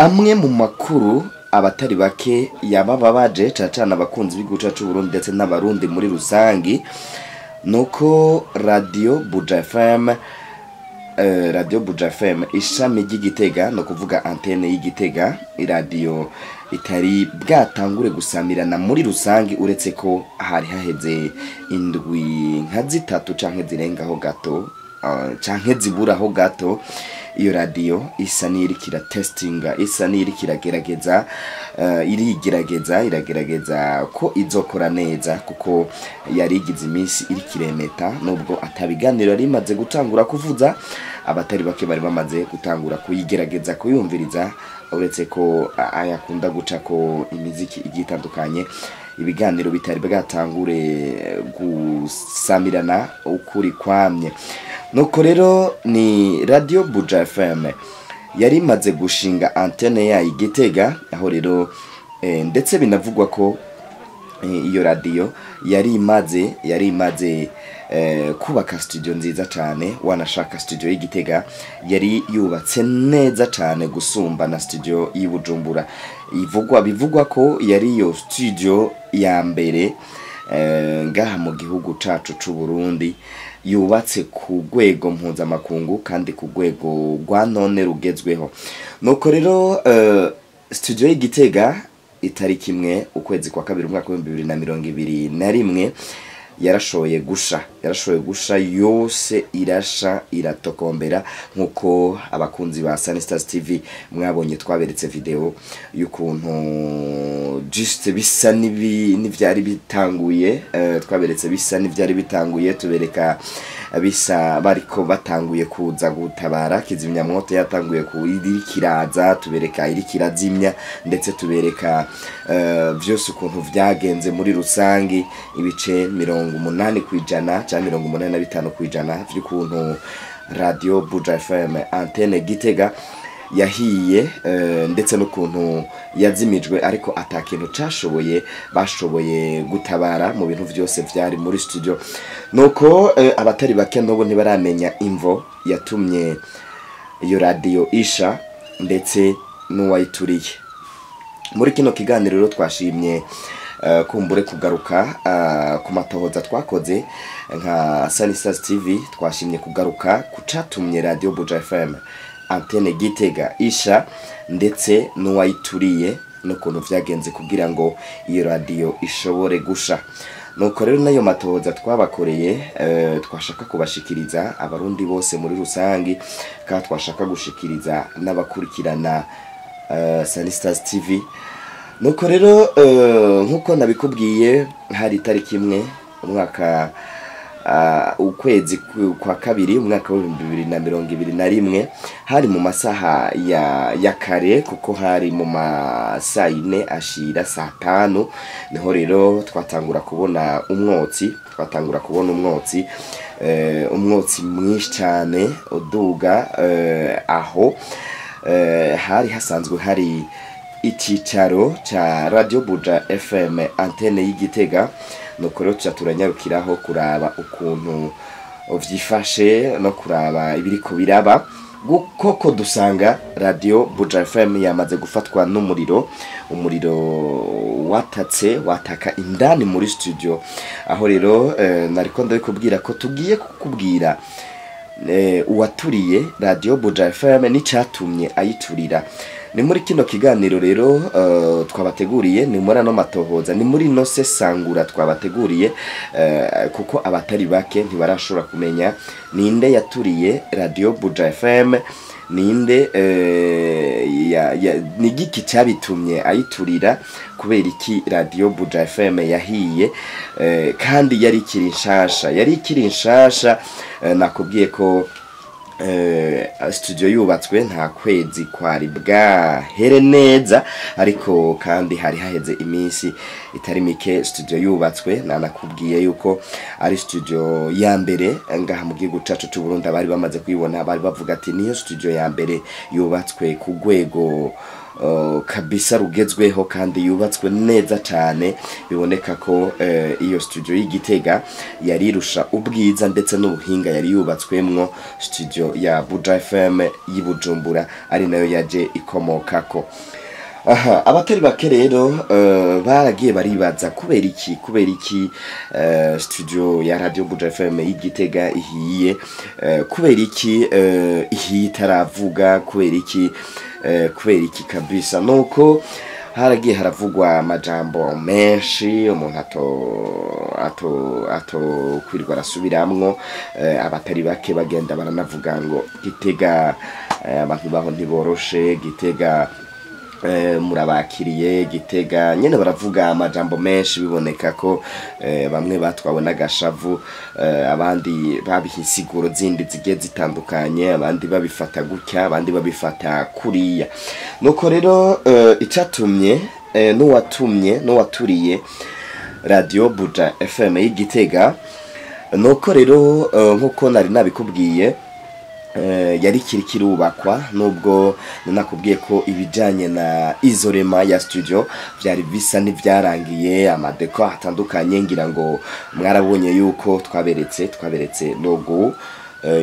Amwe mu makuru abatari bake yabababaje cane cane abakunzi b'igihugu cacu c'Uburundi ndetse n'abarundi muri rusangi, nuko Radio Buja FM, Radio Buja FM ishami ry'Igitega, no kuvuga antene y'Igitega, iradiyo itari bwatangure gusamirana muri rusangi, uretse ko hari haheze indwi nka zitatu canke zirengaho gato, canke ziburaho gato, iyo radiyo isa n'iriko iratestinga, isa n'iriko iragerageza, irigerageza, iragerageza ko izokora neza, kuko yari igize iminsi iriko iremeta, nubwo atabiganiro yari imaze gutangura kuvuza. Abatari bake bari bamaze gutangura kuyigerageza kuyumviriza, uretse ko ayakunda guca ko imiziki igiye itandukanye, ibiganiro bitari bwatangure gusamirana ukuri kwamye. Nuko rero ni Radio Buja FM yari imaze gushinga antene yayo Igitega, aho rero ndetse binavugwa ko iyo radiyo yari imaze kubaka studio nziza cane. Wanashaka studio y'Igitega yari yubatse neza cane gusumba na studio y'Ibujumbura. Ivugwa, bivugwa ko yari iyo studio ya mbere ngaha mu gihugu cacu c'u Burundi yubatse ku rwego mpuzamakungu kandi ku rwego rwa none rugezweho. Nuko rero studio y'Igitega itariki 1 ukwezi kwa kabiri umwaka w'2021 yarashoboye gusha, yarashoboye gusha yose, irasha iratokombera, nkuko abakunzi ba Sunny Stars TV mwabonye twaberetse video y'ukuntu juste bisa n'ivyari bitanguye. Twaberetse bisa n'ivyari bitanguye, tubereka bisa bariko batanguye kuza gutabara, kizimyamwoto yatanguye kiraza, tubereka iriko irazimya, ndetse tubereka vyose ukuntu vyagenze muri rusangi, ibice 80% cyangwa 85% vy'ukuntu Radio Buja FM antene Gitega yahiye, ndetse n'ukuntu yazimijwe, ariko ata kintu cashoboye bashoboye gutabara mu bintu vyose vyari muri studio. Nuko abatari bake n'ubu ntibaramenya imvo yatumye iyo radio isha ndetse n'uwayituriye. Muri kino kiganiro rero twashimye kumbure kugaruka ku matohoza twakoze nka Sunny Stars TV, twashimye kugaruka ku catumye Radio Buja FM antene Gitega isha ndetse n'uwayituriye n'ukuntu vyagenze kugira ngo iyo radio ishobore gusha. Nuko rero nayo matohoza twabakoreye, twashaka kubashikiriza abarundi bose muri rusangi, kandi twashaka gushikiriza n'abakurikirana Sunny Stars TV. Nuko rero nkuko nabikubwiye, hari itariki 1 umwaka ukwezi kwa kabiri umwaka w'2021, hari mu masaha ya kare, kuko hari mu masaa 4 ashira saa 5, niho rero twatangura kubona umwotsi, twatangura kubona umwotsi, umwotsi mwinshi cyane uduga, aho hari hasanzwe hari icicaro ca Radio Buja FM antene y'Igitega. Nuko rero tuca turanyarukiraho kuraba ukuntu vyifashe no kuraba ibiriko biraba, koko dusanga Radio Buja FM yamaze gufatwa n'umuriro. Umuriro watatse, wataka indani muri studio. Aho rero nariko ndabikubwira ko tugiye kukubwira uwaturiye Radio Buja FM n'icatumye ayiturira. Ni muri kino kiganiro rero twabateguriye, ni muri ano matohoza, ni muri no sesangura twabateguriye, kuko abatari bake ntibarashobora kumenya ninde yaturiye Radio Buja FM, ninde ni giki cyabitumye ayiturira, kubera iki Radio Buja FM yahiye, kandi yari ikiri nshasha, yari ikiri nshasha. Nakubwiye ko studio yubatswe nta kwezi kwari bwahere neza, ariko kandi hari haheze iminsi itari mike studio yubatswe. Nanakubwiye yuko ari studio ya mbere ngaha mu gihugu cacu c'u Burundi. Abari bamaze kuyibona bari bavuga ati niyo studio ya mbere yubatswe ku rwego kabisa rugezweho kandi yubatswe neza cyane. Biboneka ko iyo studio y'Igitega yari irusha ubwiza ndetse n'ubuhinga yari yubatswemwo studio ya Buja FM y'Ibujumbura, ari nayo yaje ikomokako. Aha abatari bake rero baragiye baribaza kubera iki studio ya Radio Buja FM y'Igitega ihiye, kubera iki ihiye itaravuga, kubera iki kabisa. Nuko haragiye haravugwa amajambo menshi umuntu ato kwirirwa arasubiramwo. Abatari bake bagenda baranavuga ngo Gitega, abantu baho ntiboroshe, Gitega murabakiriye, Gitega nyene baravuga amajambo menshi. Biboneka ko bamwe batwawe n'agashavu, abandi babiha insiguro zindi zigiye zitandukanye, abandi babifata gutya, abandi babifata kuriya. Nuko rero icatumye n'uwatumye n'uwaturiye Radio Buja FM y'Igitega, nuko rero nkuko nari nabikubwiye, yari kiri kirubakwa, nubwo nakubwiye ko ibijanye na isolement ya studio vyari bisa n'ivyarangiye, ama décor atandukanye. Ngira ngo mwarabonye yuko twaberetse logo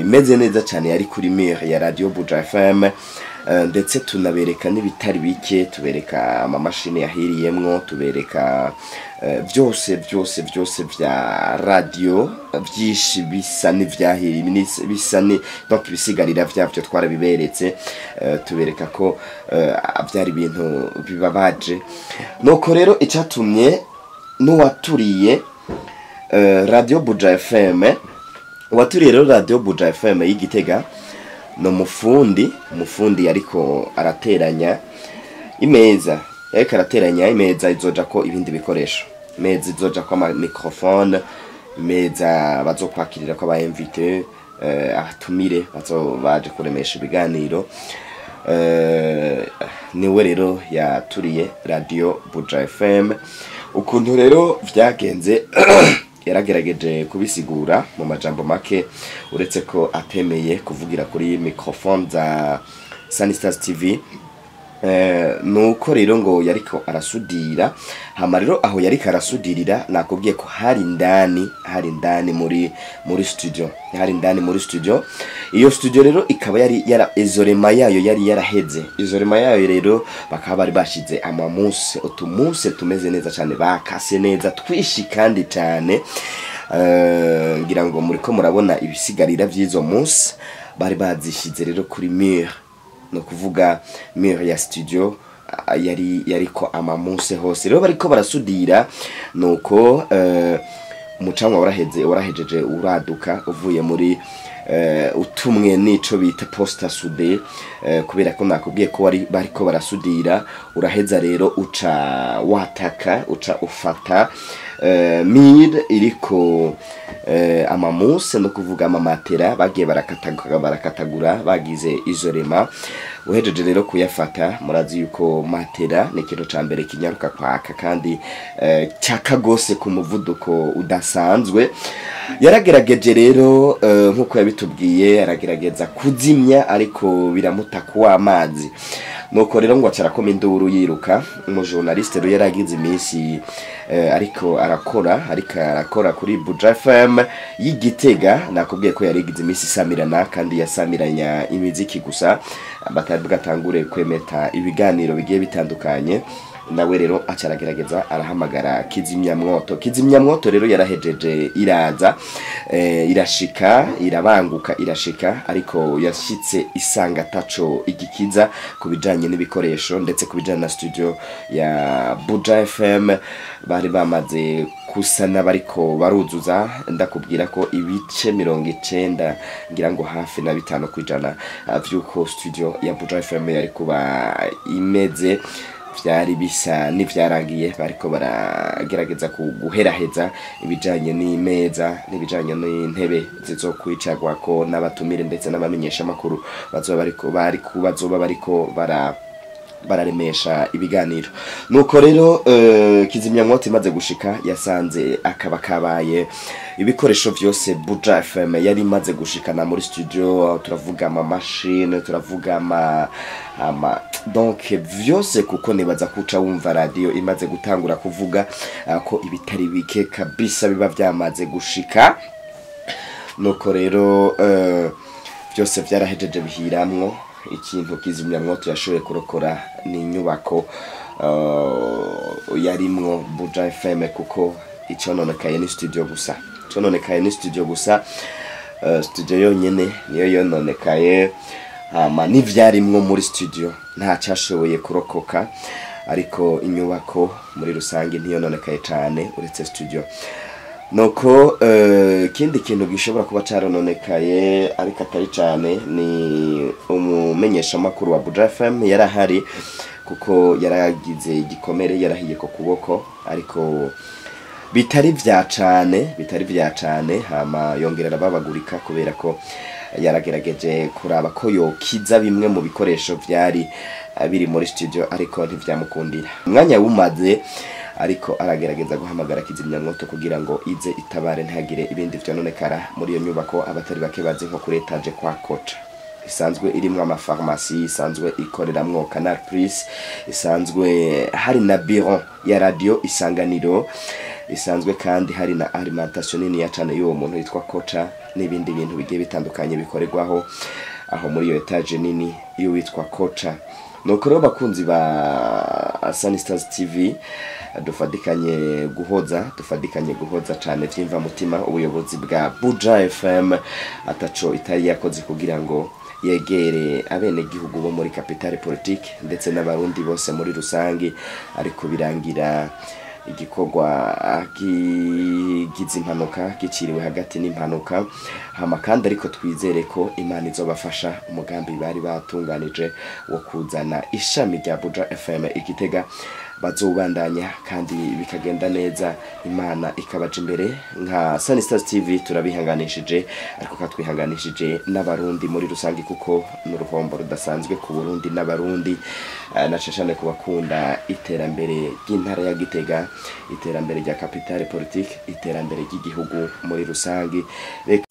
imeze neza cyane yari kuri mur ya Radio Buja FM, ndetse tunabereka n'ibitari bike, tubereka amamashini yahiriyemwo, tubereka byose byose byose vya radio, byinshi bisa n'ivyahiriye, bisa ni donc ibisigarira vyavyo twarabiberetse, tubereka ko byari ibintu bibabaje. Nuko rero icatumye n'uwaturiye Radio Buja FM, uwaturiye rero Radio Buja FM y'Igitega, ni umufundi ariko arateranya imeza, yariko arateranya imeza izoja ko ibindi bikoresho, imeza izoja ko ama microphone, imeza bazokwakirira ko aba invité, abatumire bazo baje kuremesha ibiganiro. Niwe rero yaturiye Radio Buja FM. Ukuntu rero vyagenze yaragerageje kubisigura mu majambo make, uretse ko atemeye kuvugira kuri microphone za Sunny TV. Nuko rero ngo yariko arasudira, hama rero aho yariko arasudirira nakubwiye ko hari indani muri studio, hari indani muri studio. Iyo studio rero ikaba yari yara isolement yayo yari yaraheze. Isolement yayo rero bakaba bari bashize amamuse, utumuse tumeze neza cyane, bakase neza twishi kandi cyane. Ngira ngo muriko murabona ibisigarira vy'izo mousse bari bazishize rero kuri mur, no kuvuga mur ya studio yari yariko ama mousse hose. Rero bariko barasudira, nuko umucanwa waraheze, warahejeje uraduka uvuye muri utumwe n'ico bita poste à souder, kubera ko nakubwiye ko wari bariko barasudira. Uraheza rero uca wataka, uca ufata mur iriko ama mousse, no kuvuga amamatera bagiye barakatagura, barakatagura bagize isolement. Uhejeje rero kuyafata, murazi yuko matera ni ikintu ca mbere kinyaruka kwaka kandi caka gose ku muvuduko udasanzwe. Yaragerageje rero, nkuko yabitubwiye, aragerageza kuzimya ariko biramuta kuwa amazi. Nuko rero ngo acarakoma induru yiruka. Umu journaliste rero yaragize iminsi ariko arakora kuri Buja FM y'Igitega. Nakubwiye ko yarigize iminsi isamirana kandi yasamiranya imiziki gusa, batari bwatangure kwemeta ibiganiro bigiye bitandukanye. Nawe rero acaragerageza arahamagara kizimyamwoto. Kizimyamwoto rero yarahejeje iraza, irashika, irabanguka irashika, ariko yashitse isanga taco igikiza ku bijanye n'ibikoresho ndetse ku bijanye na studio ya Buja FM bari bamaze kusana bariko baruzuza. Ndakubwira ko ibice 95 ngira ngo hafi na 5% vy'uko studio ya Buja FM yari kuba imeze vyari bisa n'ivyarangiye, bariko baragerageza guheraheza ibijanye n'imeza n'ibijanye n'intebe zizokwicarwako n'abatumire ndetse n'abamenyesha makuru bazoba bariko bari bazoba bariko bararemesha ibiganiro. Nuko rero kizimyamwoto imaze gushika yasanze akaba kabaye. Ibikoresho vyose Buja FM yari imaze gushikana muri studio, turavuga ama machine, turavuga ama Donc vyose, kuko nibaza kuca wumva radio imaze gutangura kuvuga ko ibitari bike kabisa biba vyamaze gushika. Nuko rero byose vyarahejeje bihiramwo. Ikintu kizimyamwoto yashoboye kurokora ni inyubako yarimwo Buja FM, kuko icononekaye ni studio gusa, icononekaye ni studio gusa. Studio yonyene niyo yononekaye, hama n'ivyarimwo muri studio nta cyashoboye kurokoka, ariko inyubako muri rusange ntiyononekaye cane uretse studio. Nuko ikindi kintu gishobora kuba carononekaye ariko atari cane ni umumenyeshamakuru wa Buja FM yarahari, kuko yaragize igikomere, yarahiye ku kuboko, ariko bitari vya cane, bitari vya cane. Hama yongera arababagurika kubera ko yaragerageje kuraba ko yokiza bimwe mu bikoresho vyari biri muri studio, ariko ntivyamukundira. Umwanya wumaze ariko aragerageza guhamagara kizimyamwoto kugira ngo ize itabare ntihagire ibindi vyononekara muri iyo nyubako abatari bake bazi nko kuri étage kwa Koca, isanzwe irimwo amafarumasi, isanzwe ikoreramwo Canal Plus, isanzwe hari na bureau ya radio Isanganiro, isanzwe kandi hari na alimentation nini ya cane y'uwo muntu yitwa Koca, n'ibindi bintu bigiye bitandukanye bikorerwaho aho muri iyo étage nini y'uwitwa Koca. Nuko rero, bakunzi ba Sunny Stars TV, dufadikanye guhoza, dufadikanye guhoza cane vyimva mutima ubuyobozi bwa Buja FM ataco itari yakoze kugira ngo yegere abenegihugu bo muri capitale politique ndetse n'abarundi bose muri rusange, ariko birangira igikorwa kigize impanuka, giciriwe hagati n'impanuka. Hama kandi ariko twizere ko Imana izobafasha, umugambi bari batunganije wo kuzana ishami rya Buja FM Igitega bazobandanya kandi bikagenda neza, Imana ikabaja imbere. Nka Sunny Stars TV turabihanganishije, ariko katwihanganishije n'abarundi muri rusange, kuko n'uruhombo rudasanzwe ku Burundi n'abarundi, na cane ku bakunda iterambere ry'intara ya Gitega, iterambere rya capitale politique, iterambere ry'igihugu muri rusange. Reka